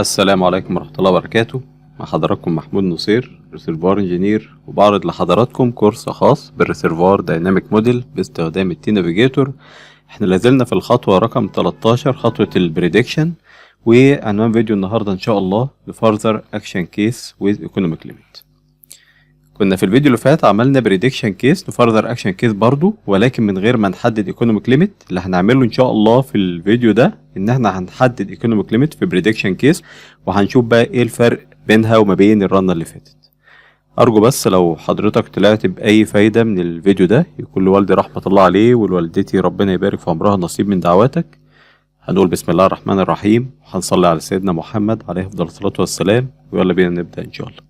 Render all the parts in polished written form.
السلام عليكم ورحمة الله وبركاته. مع حضراتكم محمود نصير، reservoir engineer، وبعرض لحضراتكم كورس خاص بال reservoir dynamic model باستخدام ال tNavigator. احنا لازلنا في الخطوة رقم 13، خطوة ال prediction، وعنوان فيديو النهاردة ان شاء الله no further action case with economic limit. كنا في الفيديو اللي فات عملنا prediction case، no further action case برضو، ولكن من غير ما نحدد economic limit. اللي هنعمله ان شاء الله في الفيديو ده ان احنا هنحدد economic limit في prediction case، وهنشوف بقى ايه الفرق بينها وما بين ال run اللي فاتت. ارجو بس لو حضرتك طلعت باي فايدة من الفيديو ده يكون لوالدي رحمة الله عليه ولوالدتي ربنا يبارك في عمرها نصيب من دعواتك. هنقول بسم الله الرحمن الرحيم، وهنصلي على سيدنا محمد عليه افضل الصلاة والسلام، ويلا بينا نبدأ ان شاء الله.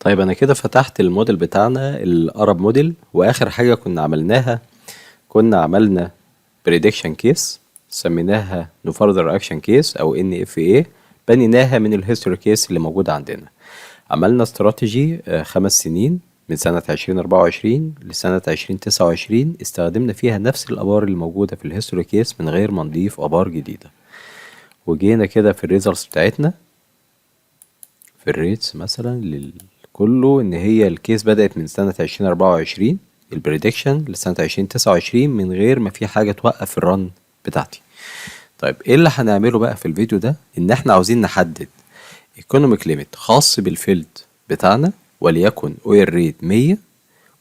طيب، انا كده فتحت الموديل بتاعنا، ال ARAP model، واخر حاجة كنا عملناها كنا عملنا prediction case سميناها no further action case او NFA، بنيناها من ال history case اللي موجودة عندنا. عملنا استراتيجي 5 سنين من سنة 2024 لسنة 2029، استخدمنا فيها نفس الآبار اللي موجودة في ال history case من غير ما نضيف آبار جديدة. وجينا كده في ال results بتاعتنا، في ال rates مثلا كله، ان هي ال case بدأت من سنة 2024 ال prediction لسنة 2029 من غير ما في حاجة توقف ال run بتاعتي. طيب، ايه اللي هنعمله بقى في الفيديو ده؟ ان احنا عاوزين نحدد economic limit خاص بال field بتاعنا، وليكن oil rate 100،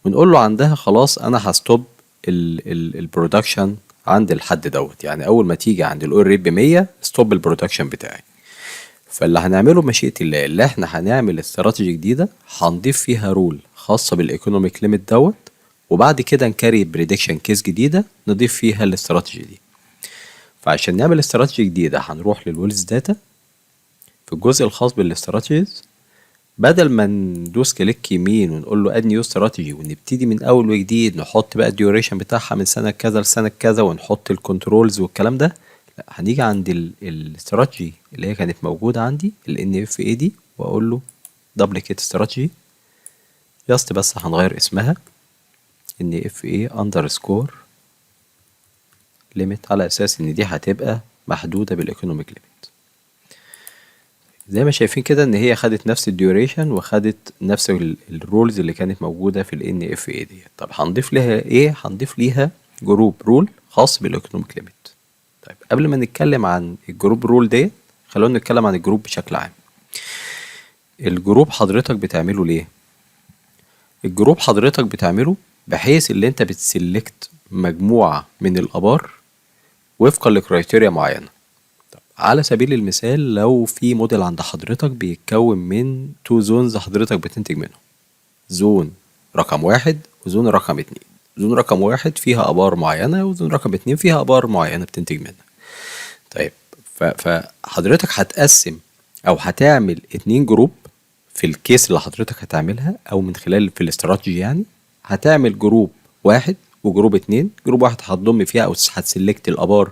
ونقول له عندها خلاص انا ه stop ال production عند الحد دوت، يعني اول ما تيجي عند ال oil rate ب 100 stop ال production بتاعي. فاللي هنعمله بمشيئة الله اللي احنا هنعمل استراتيجي جديدة هنضيف فيها rule خاصة بال economic limit دوت، وبعد كده ن create prediction case جديدة نضيف فيها الاستراتيجي دي. فعشان نعمل استراتيجي جديدة هنروح لل wells data في الجزء الخاص بال strategies. بدل ما ندوس click يمين ونقول له add new strategy ونبتدي من اول وجديد، نحط بقى ال duration بتاعها من سنة كذا لسنة كذا ونحط ال controls والكلام ده، لا، هنيجي عند الاستراتيجي اللي هي كانت موجودة عندي، ال NFA دي، واقول له duplicate strategy، just بس هنغير اسمها NFA underscore limit، على اساس ان دي هتبقى محدودة بال economic limit. زي ما شايفين كده ان هي خدت نفس ال duration وخدت نفس ال rules اللي كانت موجودة في ال NFA دي. طب هنضيف لها ايه؟ هنضيف ليها group rule خاص بال economic limit. طيب، قبل ما نتكلم عن ال group rule ديت خلونا نتكلم عن ال group بشكل عام. ال group حضرتك بتعمله ليه؟ ال group حضرتك بتعمله بحيث اللي انت بت select مجموعة من الابار وفقا ل criteria معينة. طب على سبيل المثال، لو في موديل عند حضرتك بيتكون من two zones حضرتك بتنتج منهم، zone رقم 1 و zone رقم 2، zone رقم 1 فيها آبار معينة و zone رقم 2 فيها آبار معينة بتنتج منها. طيب، فحضرتك هتقسم أو هتعمل اتنين group في ال case اللي حضرتك هتعملها أو من خلال في الاستراتيجي، يعني هتعمل group 1 و group 2. group 1 هتضم فيها أو هت select الآبار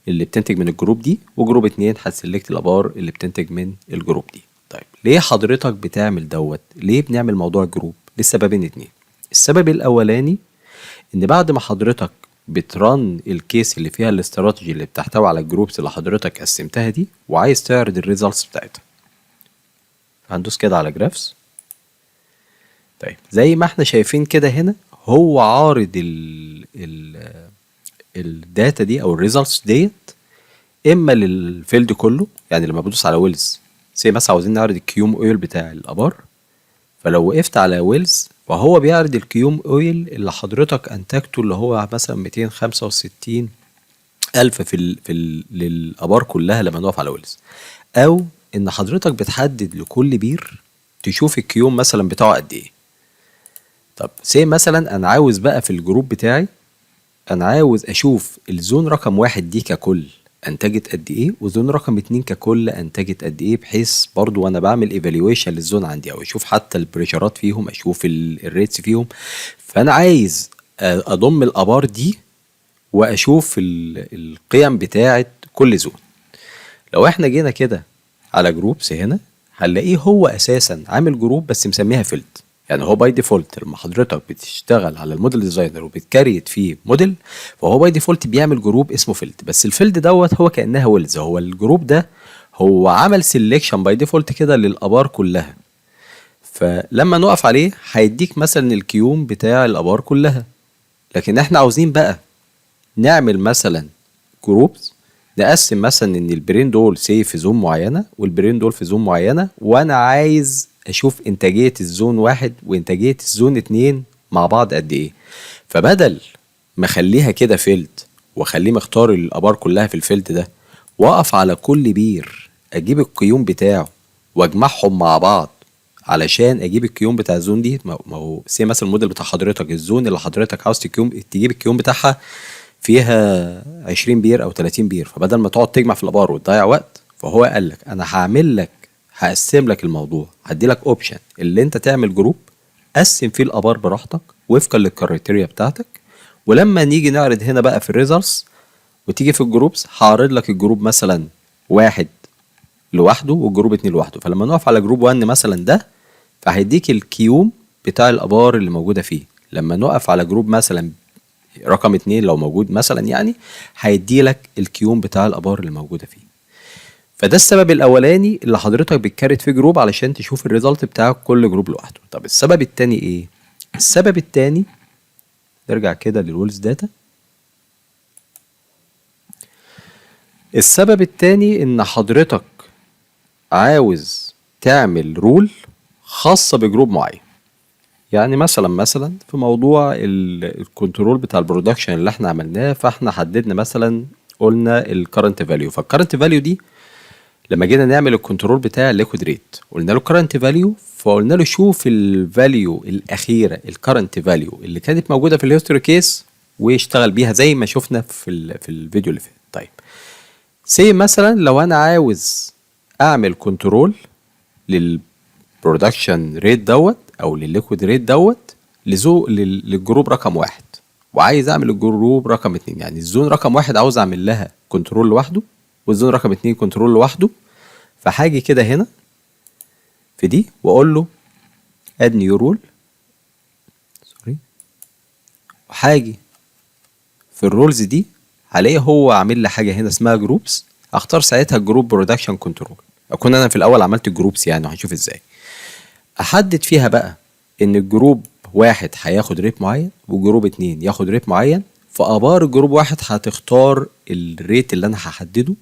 اللي بتنتج من ال group دي، و group 2 هت select الآبار اللي بتنتج من ال group دي. طيب، ليه حضرتك بتعمل دوت؟ ليه بنعمل موضوع ال group؟ لسببين اتنين. السبب الأولاني إن بعد ما حضرتك بت run ال case اللي فيها الاستراتيجي اللي بتحتوي على ال groups اللي حضرتك قسمتها دي وعايز تعرض ال results بتاعتها، هندوس كده على graphs. طيب، زي ما احنا شايفين كده هنا هو عارض ال data دي او ال results ديت اما لل field كله، يعني لما بدوس على wells say مثلا عاوزين نعرض ال cume oil بتاع الابار، فلو وقفت على wells فهو بيعرض ال cume oil اللي حضرتك انتجته، اللي هو مثلا 265 ألف في ال للآبار كلها لما نقف على wells، أو إن حضرتك بتحدد لكل بير تشوف ال cume مثلا بتاعه قد إيه. طب say مثلا أنا عاوز بقى في ال group بتاعي أنا عاوز أشوف ال zone رقم 1 دي ككل أنتجت قد إيه و zone رقم 2 ككل أنتجت قد إيه، بحيث برضو وأنا بعمل evaluation لل zone عندي أو أشوف حتى ال pressure ات فيهم، أشوف ال rates فيهم، فأنا عايز أضم الآبار دي وأشوف القيم بتاعة كل zone. لو احنا جينا كده على groups هنا هنلاقيه هو اساسا عامل group بس مسميها field. يعني هو by default لما حضرتك بتشتغل على ال model designer وبت create فيه موديل فهو by default بيعمل group اسمه field، بس ال field دوت هو كانها wells. هو ال group ده هو هو عمل selection by default كده للابار كلها، فلما نقف عليه هيديك مثلا ال cume بتاع الابار كلها. لكن احنا عاوزين بقى نعمل مثلا groups، نقسم مثلا ان البيرين دول say في zone معينة والبيرين دول في zone معينه، وانا عايز اشوف انتاجية ال zone واحد وانتاجيه ال zone اتنين مع بعض قد ايه. فبدل ما اخليها كده field واخليه مختار الابار كلها في ال field ده، واقف على كل بير اجيب ال cume بتاعه واجمعهم مع بعض علشان اجيب ال cume بتاع ال zone دي. ما هو say مثلا الموديل بتاع حضرتك، ال zone اللي حضرتك عاوز تجيب ال cume بتاعها فيها 20 بير او 30 بير، فبدل ما تقعد تجمع في الابار وتضيع وقت، فهو قال لك انا هعمل لك، هقسم لك الموضوع، هدي لك option اللي انت تعمل group قسم فيه الابار براحتك وفقا لل criteria بتاعتك. ولما نيجي نعرض هنا بقى في ال results وتيجي في ال groups، هعرض لك ال group مثلا واحد لوحده وال group اتنين لوحده. فلما نقف على group 1 مثلا ده، فهيديك ال cume بتاع الابار اللي موجودة فيه. لما نقف على group مثلا رقم اتنين لو موجود مثلا يعني، هيدي لك ال cume بتاع الابار اللي موجودة فيه. فده السبب الاولاني اللي حضرتك بت create فيه group، علشان تشوف ال result بتاع كل group لوحده. طب السبب التاني ايه؟ السبب التاني، نرجع كده لل wells data. السبب التاني ان حضرتك عاوز تعمل rule خاصة ب group معين. يعني مثلا في موضوع ال control بتاع ال production اللي احنا عملناه، فاحنا حددنا مثلا قلنا ال current value. فال current value دي لما جينا نعمل ال control بتاع ال liquid rate قلنا له current value، فقلنا له شوف ال value الاخيره، ال current value اللي كانت موجودة في ال history case، واشتغل بيها زي ما شفنا في الفيديو اللي فات. طيب say مثلا لو انا عاوز اعمل control لل production rate دوت او للل liquid rate دوت لل group رقم واحد، وعايز اعمل ال group رقم اتنين، يعني ال zone رقم واحد عاوز اعمل لها control لوحده وال zone رقم اتنين control لوحده. فهاجي كده هنا في دي واقول له add new rule، sorry، وهاجي في ال rules دي هلاقي هو عامل لي حاجة هنا اسمها groups، اختار ساعتها group production control. اكون انا في الاول عملت groups يعني، وهنشوف ازاي احدد فيها بقى ان ال group واحد هياخد rate معين و group اتنين ياخد rate معين. فابار ال group واحد هتختار ال rate اللي انا هحدده،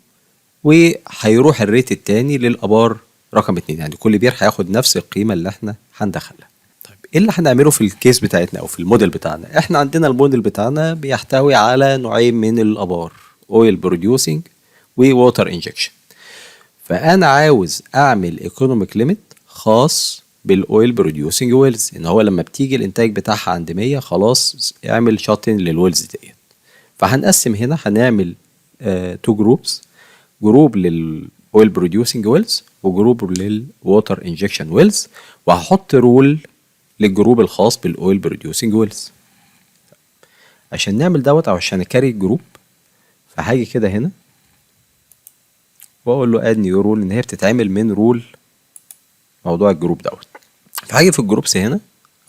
وهيروح ال rate التاني للابار رقم اتنين، يعني كل بير هياخد نفس القيمة اللي احنا هندخلها. طيب ايه اللي هنعمله في ال case بتاعتنا او في الموديل بتاعنا؟ احنا عندنا الموديل بتاعنا بيحتوي على نوعين من الابار، oil producing و water injection. فانا عاوز اعمل economic limit خاص بال oil producing wells، ان هو لما بتيجي الانتاج بتاعها عند 100 خلاص اعمل shut in لل wells ديت. فهنقسم هنا، هنعمل two groups، group لل oil producing wells و group لل water injection wells، وهحط rule لل group الخاص بال oil producing wells. عشان نعمل دوت او عشان ن create group، فهاجي كده هنا واقول له add new rule، ان هي بتتعمل من rule موضوع ال group دوت. فهاجي في ال groups هنا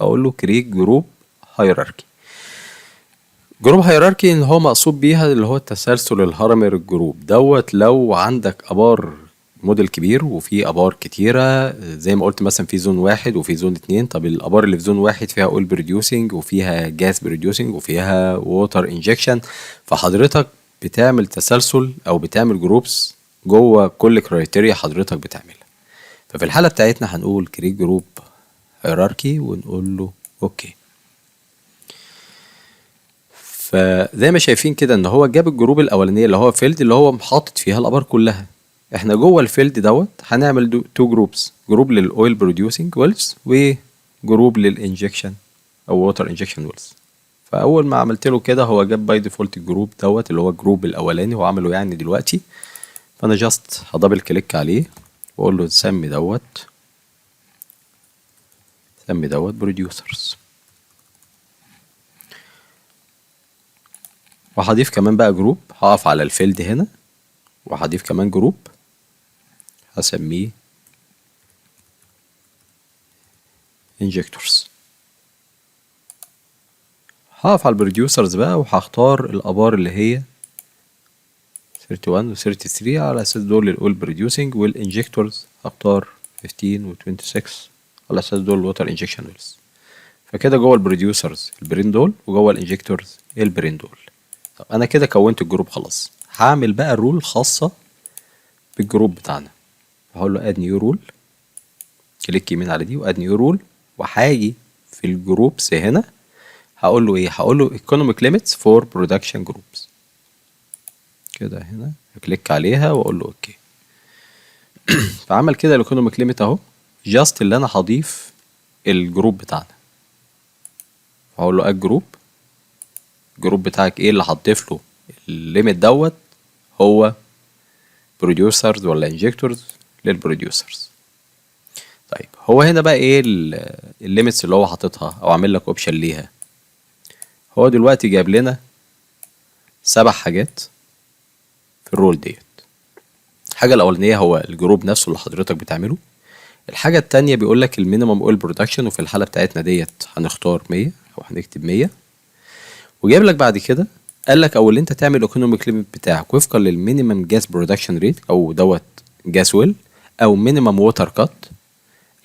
اقول له create group hierarchy. group hierarchy ان هو مقصود بيها اللي هو التسلسل الهرمي لل group دوت. لو عندك ابار موديل كبير وفي ابار كتيرة، زي ما قلت مثلا في zone واحد وفي zone اتنين، طب الابار اللي في zone واحد فيها oil producing وفيها gas producing وفيها water injection، فحضرتك بتعمل تسلسل او بتعمل groups جوه كل criteria حضرتك بتعملها. ففي الحالة بتاعتنا هنقول create group hierarchy ونقول له okay. فزي ما شايفين كده ان هو جاب ال group الاولانية اللي هو field، اللي هو حاطط فيها الابار كلها. احنا جوه ال field دوت هنعمل two groups، group لل oil producing wells و group لل injection او water injection wells. فاول ما عملت له كده هو جاب by default ال group دوت اللي هو ال group الاولاني هو عمله يعني دلوقتي. فانا just ه double click عليه واقول له سمي دوت producers، وهضيف كمان بقى group. هقف على ال field هنا وهضيف كمان group هسميه injectors. هقف على ال producers بقى وهختار الابار اللي هي 31 و 33 على اساس دول ال oil producing، وال injectors هختار 15 و 26 على اساس دول ال water injection wells. فكده جوه ال producers البيرين دول، وجوه ال injectors البيرين دول. طب انا كده كونت ال group خلاص، هعمل بقى ال rule الخاصة بال group بتاعنا. هقول له add new rule، click يمين على دي و add new rule، وهاجي في ال groups هنا هقول له ايه؟ هقول له economic limits for production groups كده هنا، click عليها واقول له okay. فعمل كده ال economic limit اهو، just اللي انا هضيف ال group بتاعنا. هقول له add group، ال group بتاعك ايه اللي هتضيف له ال limit دوت؟ هو producers ولا injectors؟ لل producers. طيب، هو هنا بقى ايه ال limits اللي هو حاططها او عامل لك option ليها؟ هو دلوقتي جايب لنا سبع حاجات في ال rule ديت. الحاجة الأولانية هو ال group نفسه اللي حضرتك بتعمله. الحاجة التانية بيقول لك ال minimum oil production، وفي الحالة بتاعتنا ديت هنختار 100 أو هنكتب 100. وجايب لك بعد كده قال لك او اللي انت تعمل economic limit بتاعك وفقا لل minimum gas production rate او دوت gas well، او minimum water cut،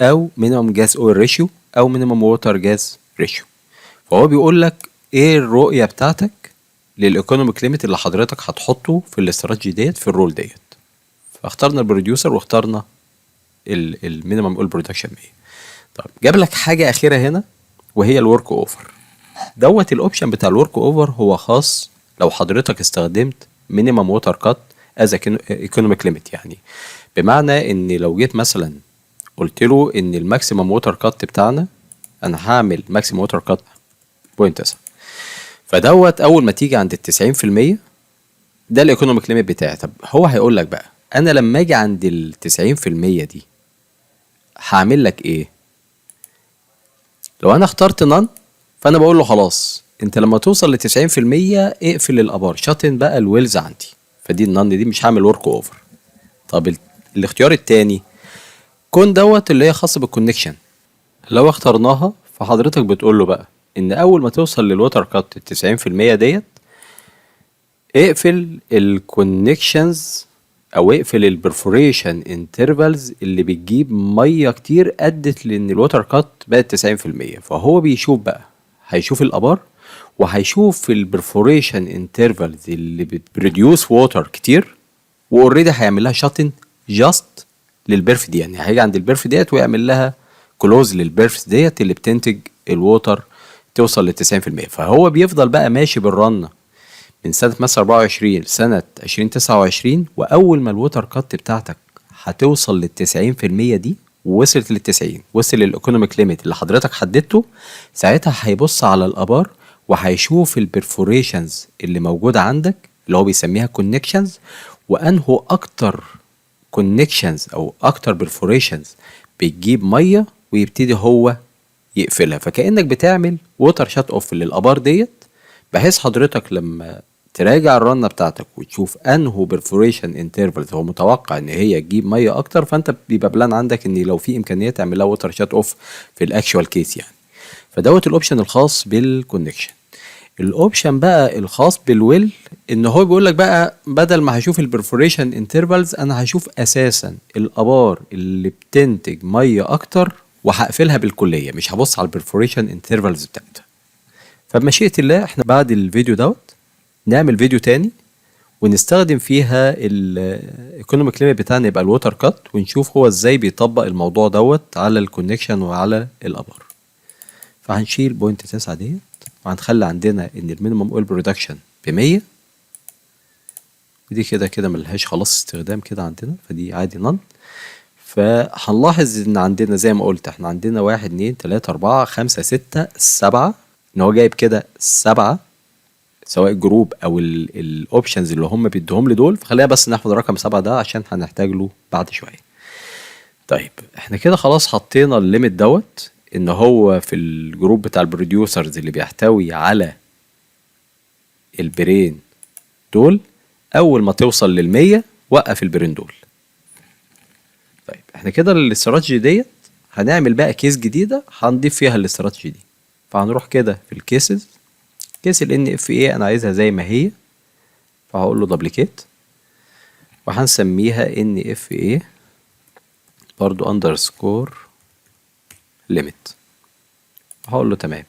او minimum gas oil ratio، او minimum water gas ratio. فهو بيقول لك ايه الرؤية بتاعتك لل economic limit اللي حضرتك هتحطه في الاستراتيجي ديت، في ال rule ديت. فاخترنا ال producer واخترنا ال minimum oil production 100. طيب، جاب لك حاجة اخيرة هنا وهي ال workover دوت. ال option بتاع ال workover هو خاص لو حضرتك استخدمت minimum water cut as economic limit، يعني بمعنى ان لو جيت مثلا قلت له ان ال maximum water cut بتاعنا، انا هعمل maximum water cut 0.9، فدوت اول ما تيجي عند 90% ده ال economic limit بتاعي. طب هو هيقول لك بقى انا لما اجي عند 90% دي هعمل لك ايه؟ لو انا اخترت none، فانا بقول له خلاص، انت لما توصل 90% اقفل الابار، shut in بقى ال wells عندي. فدي ال none دي مش هعمل workover. طب الاختيار التاني con دوت اللي هي خاصة بال connection، لو اخترناها فحضرتك بتقول له بقى ان اول ما توصل لل water cut 90% ديت اقفل ال connections او اقفل ال perforation intervals اللي بتجيب مية كتير ادت لان ال water cut بقت 90%. فهو بيشوف بقى، هيشوف الابار وهيشوف ال perforation intervals اللي بت produce water كتير، و already هيعمل لها shut in just لل perf دي، يعني هيجي عند ال perf ديت ويعمل لها close لل perfs ديت اللي بتنتج ال water توصل 90%. فهو بيفضل بقى ماشي بال run من سنة مثلا 24 لسنة 2029، وأول ما ال water cut بتاعتك هتوصل 90% دي، ووصلت لل90، وصل لل economic limit اللي حضرتك حددته، ساعتها هيبص على الآبار وهيشوف ال perforations اللي موجودة عندك اللي هو بيسميها connections، وأنهو أكتر connections أو أكتر perforations بتجيب مية ويبتدي هو يقفلها. فكأنك بتعمل water shut off للآبار ديت، بحيث حضرتك لما تراجع ال run بتاعتك وتشوف انهو perforation intervals هو متوقع ان هي تجيب مية اكتر، فانت بيبقى plan عندك ان لو في امكانية تعمل لها water shut off في ال actual case يعني. فدوت ال option الخاص بال connection. ال option بقى الخاص بال well ان هو بيقول لك بقى بدل ما هشوف ال perforation intervals، انا هشوف اساسا الابار اللي بتنتج مية اكتر وهقفلها بالكليه، مش هبص على ال perforation intervals بتاعتها. فبمشيئه الله احنا بعد الفيديو دوت نعمل فيديو تاني ونستخدم فيها ال economic limit بتاعنا يبقى ال water cut، ونشوف هو ازاي بيطبق الموضوع دوت على ال connection وعلى الابار. فهنشيل 0.9 ديت وهنخلي عندنا ان ال minimum oil production ب100، ودي كده كده ملهاش خلاص استخدام كده عندنا، فدي عادي none. فهنلاحظ ان عندنا زي ما قلت احنا عندنا واحد، اتنين، تلاتة، اربعة، خمسة، ستة، سبعة، ان هو جايب كده سبعة سواء group او ال options اللي هم بيديهم لي دول. فخلينا بس نحفظ رقم 7 ده عشان هنحتاج له بعد شوية. طيب، احنا كده خلاص حطينا ال limit دوت ان هو في ال group بتاع ال producers اللي بيحتوي على البيرين دول، اول ما توصل لل100 وقف البيرين دول. طيب، احنا كده الاستراتيجي ديت هنعمل بقى case جديدة هنضيف فيها الاستراتيجي دي. فهنروح كده في ال cases، case ال NFA انا عايزها زي ما هي، فهقول له duplicate. وهنسميها NFA برضو underscore limit. هقول له تمام.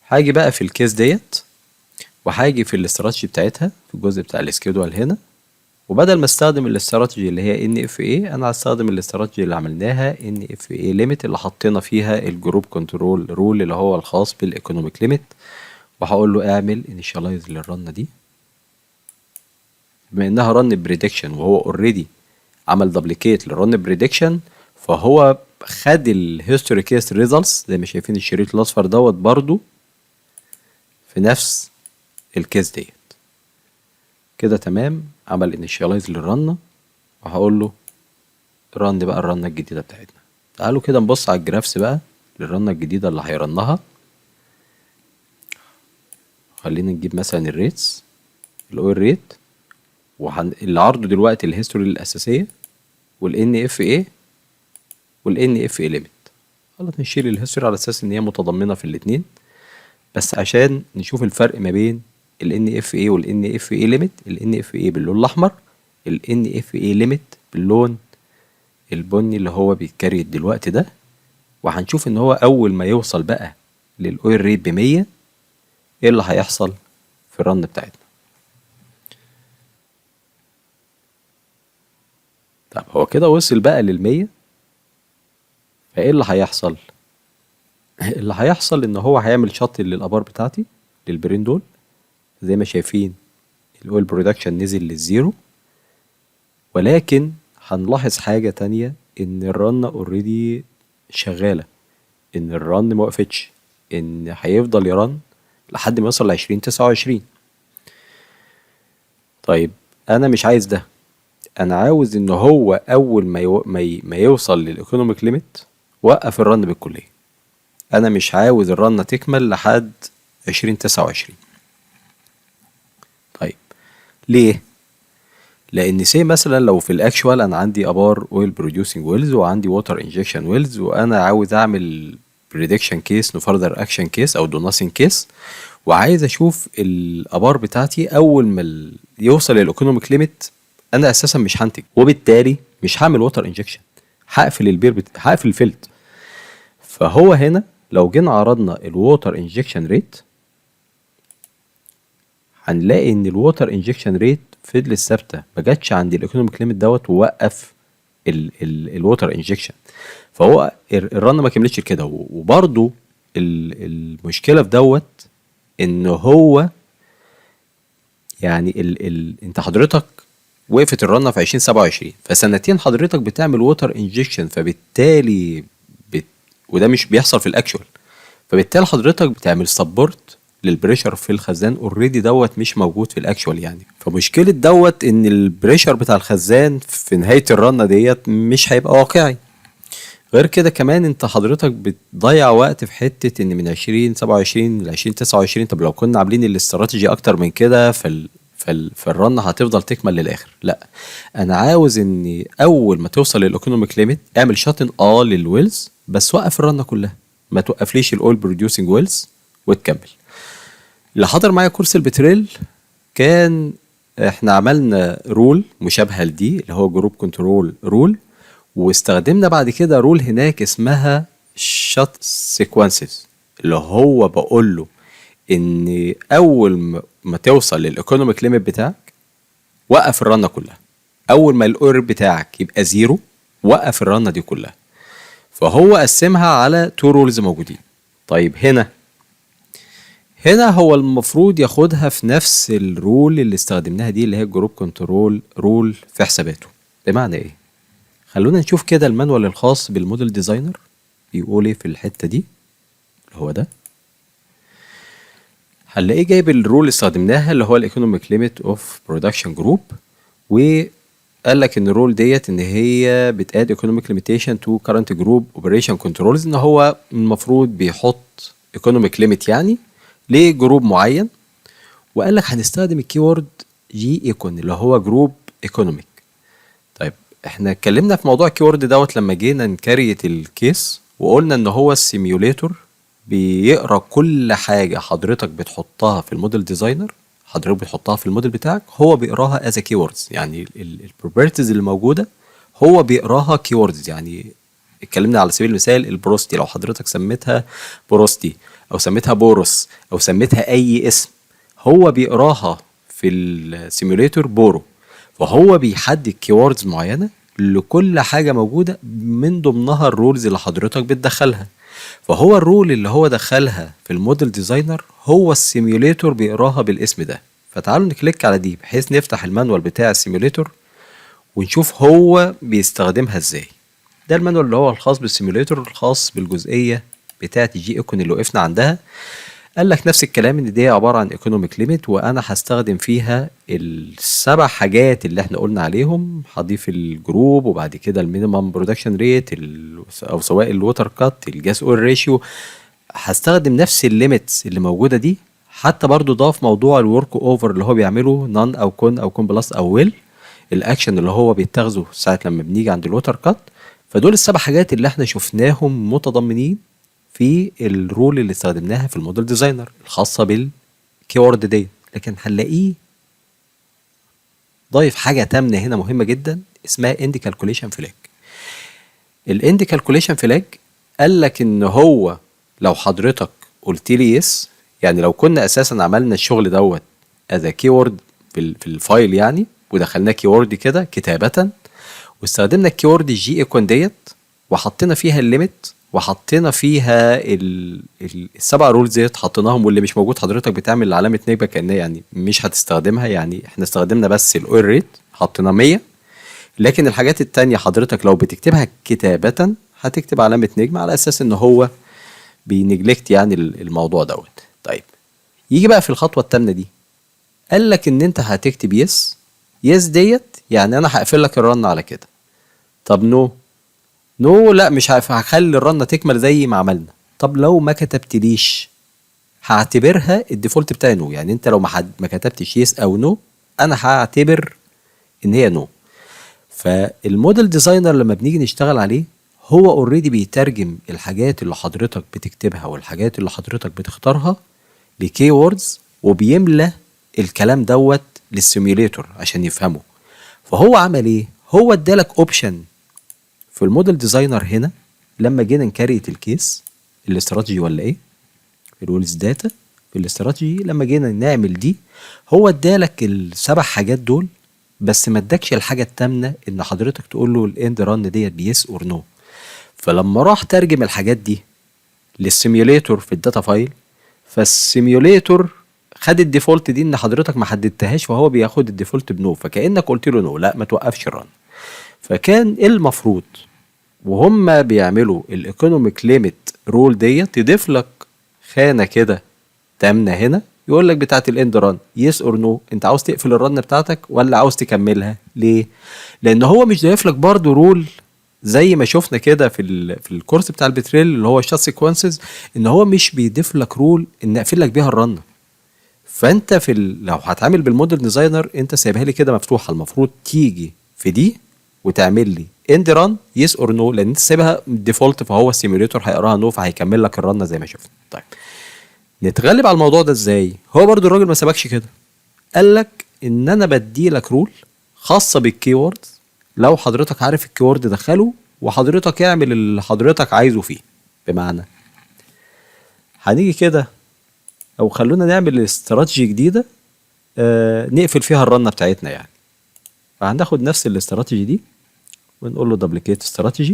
هاجي بقى في ال case ديت، وهاجي في الاستراتيجي بتاعتها في الجزء بتاع ال schedule هنا، وبدل ما استخدم الاستراتيجي اللي هي NFA، انا هستخدم الاستراتيجي اللي عملناها NFA limit، اللي حطينا فيها ال group control rule اللي هو الخاص بال economic limit. وهقول له اعمل initialize لل run دي، بما انها run prediction وهو already عمل duplicate لل run prediction، فهو خد ال history case results زي ما شايفين الشريط الاصفر دوت برضو في نفس ال case ديت كده. تمام، عمل initialize لل run، وهقول له run بقى ال run الجديدة بتاعتنا. تعالوا كده نبص على ال graphs بقى لل run الجديدة اللي هي run ها. خلينا نجيب مثلا ال rates، ال oil rate، اللي عرضه دلوقتي ال history الأساسية وال NFA وال NFA limit. خلاص، نشيل ال history على أساس إن هي متضمنة في الاتنين، بس عشان نشوف الفرق ما بين ال NFA وال NFA limit. ال NFA باللون الأحمر، ال NFA limit باللون البني اللي هو بيت create دلوقتي ده. وهنشوف ان هو اول ما يوصل بقى لل oil rate ب100، ايه اللي هيحصل في ال run بتاعتنا. طب هو كده وصل بقى لل100، فايه اللي هيحصل؟ اللي هيحصل ان هو هيعمل shut للابار بتاعتي، للبيرين دول. زي ما شايفين ال oil production نزل لل zero، ولكن هنلاحظ حاجة تانية، ان ال run already شغالة، ان ال run ما وقفتش، ان هيفضل ي run لحد ما يوصل ل2029. طيب انا مش عايز ده، انا عاوز ان هو اول ما يوصل لل economic limit وقف ال run بالكلية. انا مش عاوز ال run تكمل لحد 2029. طيب ليه؟ لان say مثلا لو في ال actual انا عندي ابار oil producing wells وعندي water injection wells، وانا عاوز اعمل prediction case، no further action case او do nothing case، وعايز اشوف الابار بتاعتي اول ما يوصل لل economic limit انا اساسا مش هنتج، وبالتالي مش هعمل water injection، هقفل البير هقفل ال field. فهو هنا لو جينا عرضنا ال water injection rate، هنلاقي ان ال water injection rate فضلت ثابته، ما جاتش عند ال economic limit دوت ووقف ال water injection، فهو ال run ما كملتش كده. وبرده المشكله في دوت ان هو يعني ال ال انت حضرتك وقفت ال run في 2027، فسنتين حضرتك بتعمل water injection، فبالتالي وده مش بيحصل في ال actual، فبالتالي حضرتك بتعمل support لل pressure في الخزان already دوت مش موجود في ال actual يعني. فمشكلة دوت ان ال pressure بتاع الخزان في نهاية ال run ديت مش هيبقى واقعي. غير كده كمان انت حضرتك بتضيع وقت في حتة ان من 2027 ل 2029. طب لو كنا عاملين الاستراتيجي اكتر من كده فال run هتفضل تكمل للاخر. لا، انا عاوز ان اول ما توصل لل economic limit اعمل shut in لل wells، بس وقف ال run كلها، ما توقفليش ال oil producing wells وتكمل. اللي حضر معايا كورس ال Petrel كان احنا عملنا rule مشابهة لدي اللي هو group control rule، واستخدمنا بعد كده rule هناك اسمها shut sequences، اللي هو بقول له ان اول ما توصل لل economic limit بتاعك وقف ال run كلها، اول ما ال oil بتاعك يبقى zero وقف ال run دي كلها. فهو قسمها على two rules موجودين. طيب هنا هو المفروض ياخدها في نفس ال rule اللي استخدمناها دي اللي هي ال group control rule في حساباته. بمعنى ايه؟ خلونا نشوف كده ال manual الخاص بال model designer بيقول ايه في الحتة دي، اللي هو ده. هنلاقيه جايب ال rule اللي استخدمناها اللي هو ال economic limit of production group، وقال لك ان ال rule ديت ان هي بت add economic limitation to current group operation controls، ان هو المفروض بيحط economic limit يعني ل group معين. وقال لك هنستخدم ال keyword G econ اللي هو group economic. طيب احنا اتكلمنا في موضوع ال keyword دوت لما جينا ن create ال case، وقلنا ان هو ال simulator بيقرا كل حاجه حضرتك بتحطها في ال model designer. حضرتك بتحطها في الموديل بتاعك، هو بيقراها as keywords. يعني ال properties اللي موجودة هو بيقراها keywords. يعني اتكلمنا على سبيل المثال ال porosity، لو حضرتك سميتها porosity او سميتها porous او سميتها اي اسم، هو بيقراها في ال simulator poro. فهو بيحدد keywords معينة لكل حاجة موجوده، من ضمنها ال rules اللي حضرتك بتدخلها. فهو ال rule اللي هو دخلها في ال model designer هو ال simulator بيقراها بالاسم ده. فتعالوا ن click على دي بحيث نفتح ال manual بتاع ال simulator ونشوف هو بيستخدمها ازاي. ده ال manual اللي هو الخاص بال simulator، الخاص بالجزئيه بتاعه ال G econ اللي وقفنا عندها. قال لك نفس الكلام، ان دي عبارة عن economic limit، وانا هستخدم فيها السبع حاجات اللي احنا قلنا عليهم. هضيف ال group، وبعد كده ال minimum production rate، او سواء ال water cut، ال gas oil ratio. هستخدم نفس ال limits اللي موجودة دي. حتى برضو ضاف موضوع ال workover اللي هو بيعمله none او con او con plus او well، ال action اللي هو بيتخذه ساعة لما بنيجي عند ال water cut. فدول السبع حاجات اللي احنا شفناهم متضمنين في ال rule اللي استخدمناها في ال model designer الخاصة بال keyword دي. لكن هنلاقيه ضايف حاجة تامنه هنا مهمة جدا اسمها end calculation flag. ال end calculation flag قال لك ان هو لو حضرتك قلت لي yes، يعني لو كنا اساسا عملنا الشغل دوت as keyword في ال file يعني، ودخلناه keyword كده كتابة، واستخدمنا ال keyword ال G econ ديت، وحطينا فيها ال limit، وحطينا فيها السبع rules ديت حطيناهم، واللي مش موجود حضرتك بتعمل علامة نجمة كأنها يعني مش هتستخدمها. يعني احنا استخدمنا بس ال oil rate حطينا 100، لكن الحاجات التانية حضرتك لو بتكتبها كتابة هتكتب علامة نجمة على أساس إن هو بي neglect يعني الموضوع دوت. طيب، يجي بقى في الخطوة التامنة دي، قال لك إن أنت هتكتب yes. yes ديت يعني أنا هقفل لك ال run على كده. طب no، no لا مش هخلي ال run تكمل زي ما عملنا. طب لو ما كتبتليش هعتبرها ال default بتاعي no. يعني انت لو ما كتبتش yes او no، انا هعتبر ان هي no. فال model designer لما بنيجي نشتغل عليه هو already بيترجم الحاجات اللي حضرتك بتكتبها والحاجات اللي حضرتك بتختارها ل keywords، وبيملى الكلام دوت لل simulator عشان يفهمه. فهو عمل ايه؟ هو ادالك option في ال model designer هنا لما جينا ن create ال case، ال strategy ولا ايه، في ال wells data في الاستراتيجي، لما جينا نعمل دي هو ادالك السبع حاجات دول، بس ما ادكش الحاجة التامنه ان حضرتك تقول له ال end run ديت ب yes or no. فلما راح ترجم الحاجات دي لل simulator في ال data file، فال simulator خد ال default دي ان حضرتك ما حددتهاش، فهو بياخد ال default ب no، فكانك قلت له no، لا ما توقفش ال run. فكان المفروض وهم بيعملوا ال economic limit rule ديت يضيف لك خانه كده تامنه هنا يقول لك بتاعت ال end run yes or no، انت عاوز تقفل ال run بتاعتك ولا عاوز تكملها؟ ليه؟ لان هو مش ضايف لك برضو rule زي ما شفنا كده في الكورس بتاع البتريل اللي هو ال shut sequences، ان هو مش بيضيف لك rule ان اقفل لك بيها ال run. فانت لو هتعمل بال model designer انت سايبها لي كده مفتوحه، المفروض تيجي في دي وتعمل لي end run yes or no، لان انت سايبها default، فهو ال simulator هيقراها no، فهيكمل لك ال run زي ما شفنا. طيب، نتغلب على الموضوع ده ازاي؟ هو برضو الراجل ما سابكش كده، قال لك ان انا بدي لك rule خاصة بال keyword، لو حضرتك عارف ال keyword دخله وحضرتك اعمل اللي حضرتك عايزه فيه. بمعنى هنيجي كده، او خلونا نعمل استراتيجي جديدة نقفل فيها ال run بتاعتنا يعني. فهناخد نفس الاستراتيجي دي ونقول له duplicate strategy،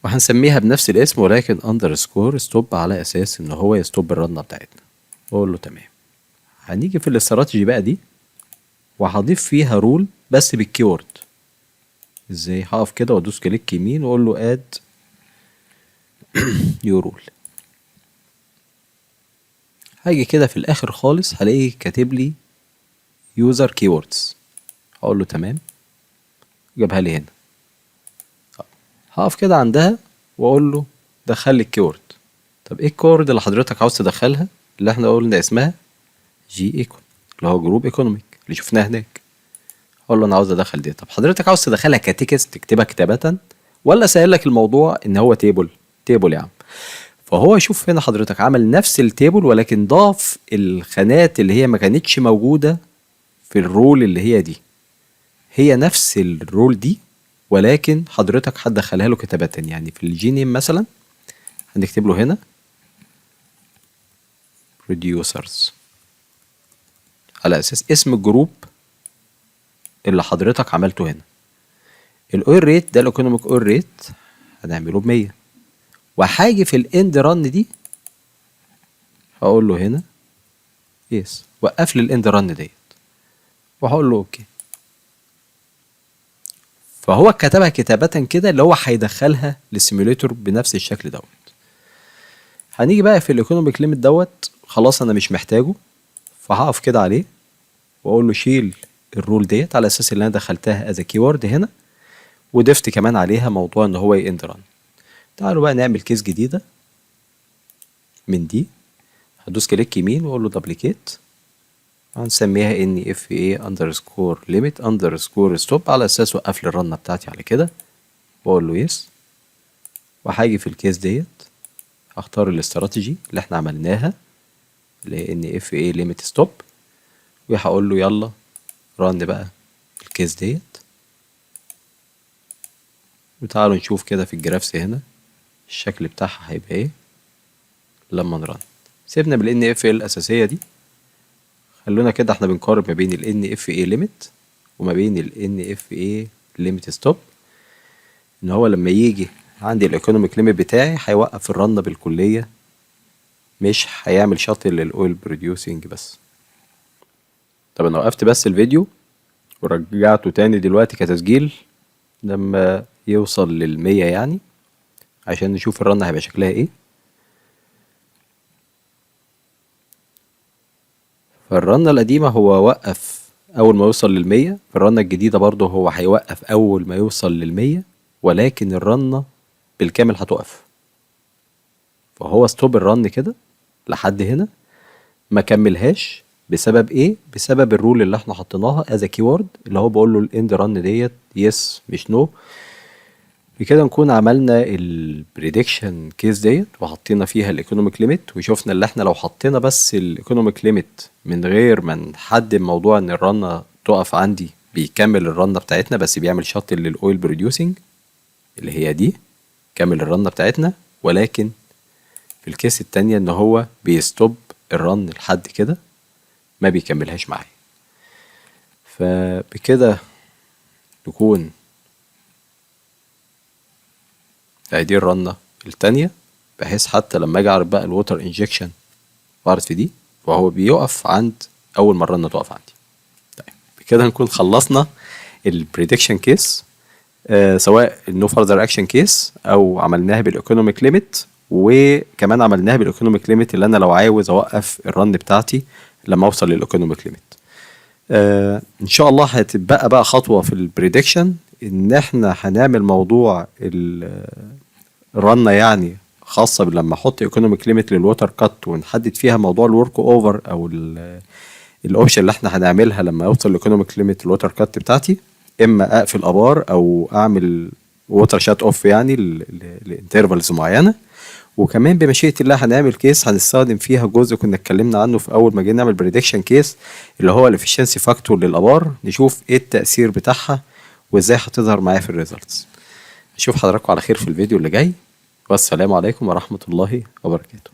وهنسميها بنفس الاسم ولكن underscore stop، على اساس ان هو ي stop ال run بتاعتنا، واقول له تمام. هنيجي في الاستراتيجي بقى دي وهضيف فيها rule بس بال keyword. ازاي؟ هقف كده وادوس click يمين واقول له add new rule. هاجي كده في الاخر خالص هلاقيه كاتب لي user keywords، هقول له تمام، جابها لي هنا. هقف كده عندها واقول له دخل لي ال keyword. طب ايه ال keyword اللي حضرتك عاوز تدخلها؟ اللي احنا قلنا اسمها G econ، اللي هو group economic اللي شفناه هناك. اقول له انا عاوز ادخل دي. طب حضرتك عاوز تدخلها ك text تكتبها كتابة، ولا سهل لك الموضوع ان هو table؟ table يا عم. فهو فهو شوف هنا حضرتك عمل نفس ال table، ولكن ضاف الخانات اللي هي ما كانتش موجودة في ال rule اللي هي دي. هي نفس ال rule دي، ولكن حضرتك هتدخلها له كتابة. يعني في ال G name مثلا هنكتب له هنا producers على اساس اسم ال group اللي حضرتك عملته هنا. ال oil rate ده ال economic oil rate هنعمله ب100، وهاجي في ال end run دي هقول له هنا yes، وقف لي ال end run ديت، وهقول له okay. فهو كتبها كتابة كده اللي هو هيدخلها لل simulator بنفس الشكل دوت. هنيجي بقى في ال economic limit دوت، خلاص انا مش محتاجه، فهقف كده عليه واقول له شيل ال rule ديت على اساس اللي انا دخلتها as keyword هنا، وضفت كمان عليها موضوع ان هو end run. تعالوا بقى نعمل case جديدة من دي. هدوس click يمين واقول له duplicate، هنسميها NFA underscore limit underscore stop على اساس وقف لي ال run بتاعتي على كده، واقول له yes. وهاجي في ال case ديت هختار الاستراتيجي اللي احنا عملناها اللي هي NFA limit stop، وهقول له يلا run بقى ال case ديت. وتعالوا نشوف كده في ال graphs هنا الشكل بتاعها هيبقى ايه لما ن run. سيبنا بال NFA الاساسيه دي، خلونا كده احنا بنقارن ما بين ال NFA limit وما بين ال NFA limit stop، ان هو لما يجي عندي ال economic limit بتاعي هيوقف ال run بالكلية، مش هيعمل shut لل oil producing بس. طب انا وقفت بس الفيديو ورجعته تاني دلوقتي كتسجيل لما يوصل لل100، يعني عشان نشوف ال run هيبقى شكلها ايه. فال run القديمة هو وقف أول ما يوصل لل100، في ال run الجديدة برضه هو هيوقف أول ما يوصل لل100، ولكن ال run بالكامل هتقف. فهو stop ال run كده لحد هنا، ما كملهاش بسبب ايه؟ بسبب ال rule اللي احنا حطيناها as keyword اللي هو بقول له ال end run ديت yes مش no. بكده نكون عملنا ال prediction case ديت وحطينا فيها ال economic limit، وشفنا اللي احنا لو حطينا بس ال economic limit من غير ما نحدد موضوع ان ال run تقف عندي، بيكمل ال run بتاعتنا بس بيعمل shut لل oil producing اللي هي دي، كمل ال run بتاعتنا. ولكن في ال case التانية ان هو بي stop ال run لحد كده ما بيكملهاش معايا. فبكده نكون ادي ال run التانية، بحيث حتى لما اجي اعرض بقى ال water injection واعرض في دي، وهو بيقف عند اول ما ال run تقف عندي. طيب بكده نكون خلصنا ال prediction case، سواء ال no further action case او عملناها بال economic limit، وكمان عملناها بال economic limit اللي انا لو عاوز اوقف ال run بتاعتي لما اوصل لل economic limit. ان شاء الله هتبقى بقى خطوه في ال prediction ان احنا هنعمل موضوع ال run يعني خاصه لما احط economic limit لل water cut، ونحدد فيها موضوع ال workover او ال option اللي احنا هنعملها لما اوصل ل economic limit ال water cut بتاعتي، اما اقفل ابار او اعمل water shut off يعني ل intervals معينه. وكمان بمشيئه الله هنعمل case هنستخدم فيها جزء كنا اتكلمنا عنه في اول ما جينا نعمل prediction case اللي هو ال efficiency factor للابار، نشوف ايه التاثير بتاعها وازاي هتظهر معايا في ال results. اشوف حضراتكم على خير في الفيديو اللي جاي، والسلام عليكم ورحمه الله وبركاته.